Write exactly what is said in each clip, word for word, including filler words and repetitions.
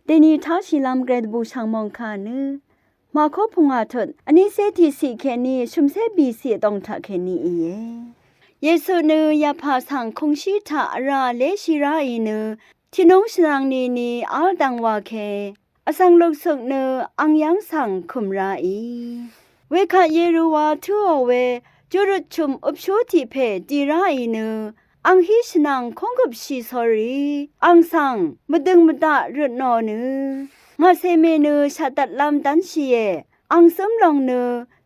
Dèní táshìlv́m gvray dvbùshv̀ng mòngkà nø Màkó pungwà tut vnícé tiqciq kèní shø̀mcé bìciq vdòng taq kèní íe. Yesu nø yàpà svng kùngshí taq vrá léshì ráì nø tiqnúng shvnvng nìni v́l dv̀ng wà ke vsvng luksuk nø ang yv́ng svng kø̀m ráì. Wekvt Yeruwa tǿò we júrøt chø̀m øpshú tiq pè dì ráì nø ang hí shvnvng kónggøpshì sórí ang svng mvdøng mvdaq røt nò nø ngàcè mè nø shaqdvtlv́m dv́nshìe. Ang zǿm lòng nø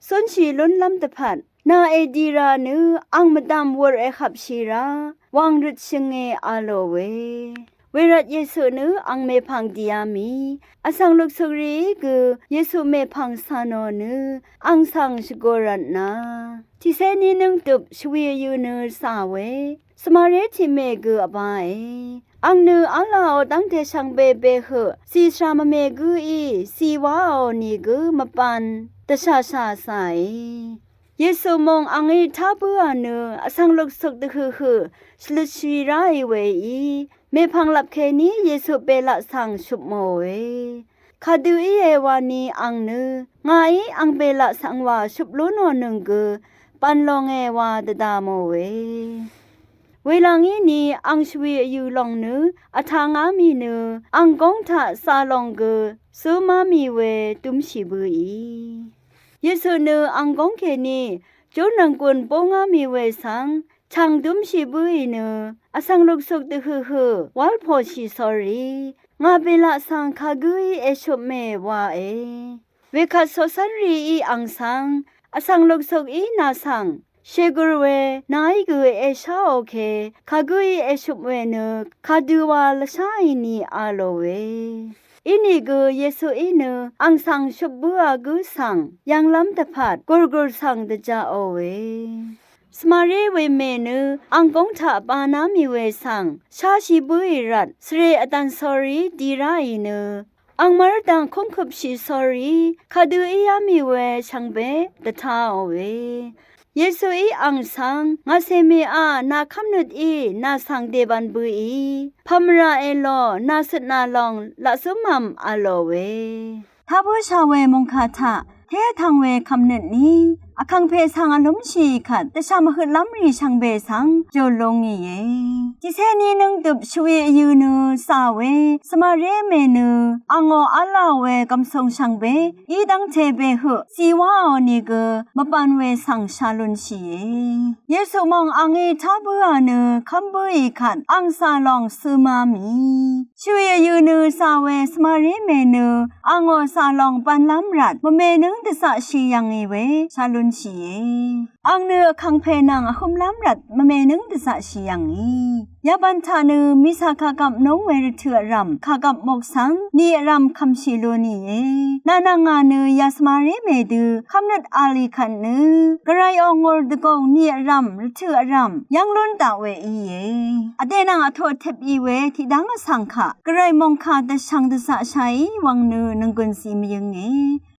zúnshì lúnlv́m dvpvt nà èdì rà nø ang mvdv̀m wur èhvpshì rá wàng røtshønge a lò we. Wervt Yesu nø ang mèpv̀ng dìá mì vsvng luksuk rìí gø Yesu mèpv̀ng cà nò nø ang svng shvgùrvtna tiqcé ní nǿngdøp shvwi vyø̄ nø zà we svmaré tiqmè gø vbāe. Ang nø v́lāò dv́ngte shvngbe behøq zìshà mvme gǿí zì wáò nìgø mvbān dvshàshà zàe. Yesu mòng angí tá bǿà nø vsvng luksuk dvhøqhøq shvløtshì ráì weí mèpv̀ng lvp kèní Yesu belaq svng shupmòe. Kadø íe wani ang nø ngàí ang belaq svng wà shup lú nò nøng gø bv̀n longe wa dvdà mòe. Welvng íni ang shvwi vyø̄ lòng nø vtangá mì nø ang góng taq zà lòng gø zǿmá mì we dúmshì bǿì. Yesu nø ang góng kèní júrnv̀nggùn búngá mì we svng chv̀ng dúmshì bǿì nø vsvng luksuk dvhøqhøq wálpòshì sórí ngà belaq svng kagǿí èshupmè wae. Wekvt coqcv́nrìí ang svng vsvng luksukí nà svng shègùr we nàí gø èsháò ke kagǿí èshup we nø kadøwa lvsháì ni a lò we. Inìgø Yesuí nø ang svng shup bǿà gǿ svng yv̀nglv́m dvpvt gùrgùr svng dvjaqò we. Svmaré wemè nø ang góng taq bāná mì we svng sháshì bǿì rvt svre vdv̀n sórí dì ráì nø ang mv́rdv̀ng kúngkøpshì sórí kadø íá mì we shvngbe dvtāò we. Yesuí ang svng ngàcè mèá nà kv́mnøt í nà svng dèbv̄n bǿì pv̀mvrà èlò nà cøtnà lòng laq zǿmv̄m a lò we. Tá bǿshà we mòngkà taq té vtv̄ng we kv̀mnøt ní vkàngpè svng vlúmshì kvt dvshà mvhøtlv́m rì shvngbe svng jùl lúngìe. Tiqcé ní nǿngdøp shvwi vyø̄ nø zà we svmaré mè nø angò v́lāò we gv̀msùng shvngbe í dv́ngte behøq zì wáò nìgø mvbān we svng shá lúnshìe. Yesu mòng angí tá bǿà nø kv́m bǿì kvt ang zà lòng zǿmá mì shvwi vyø̄ nø zà we svmaré mè nø angò zà lòng bv̄nlv́m rvt mvmènǿng dvzaqshì yv̀ngì we shá lúnshìe. Ang nø vkàngpè nvng vhǿmlv́m rvt mvmènǿng dvzaqshì yv̀ngì. Yabv̀n taq nø mìcà kàgvp núng we rvtø̀ vrv̀m kàgvp mok svng ni vrv̀m kv̀mshì lú nìe. Nà nvng ngà nø yà svmaré mè dø kv́mnøt v̄l í kvt nø gvray ò ngùr dvgùng ni vrv̀m rvtø̀ vrv̀m yv́ng lún daq we íe. Vdè nvng vtoq tep í we tiqdv́ng vsvng kaq gvray mòngkà dvshvng dvzaqshàí wvng nø nònggùn zí mvyǿnge.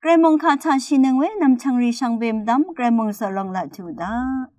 Gvray mòngkà taq shìnøng we nv̀mchv̀ng rì shvngbe mvdv́m gvray mòngsøq lòng laq tuq daq.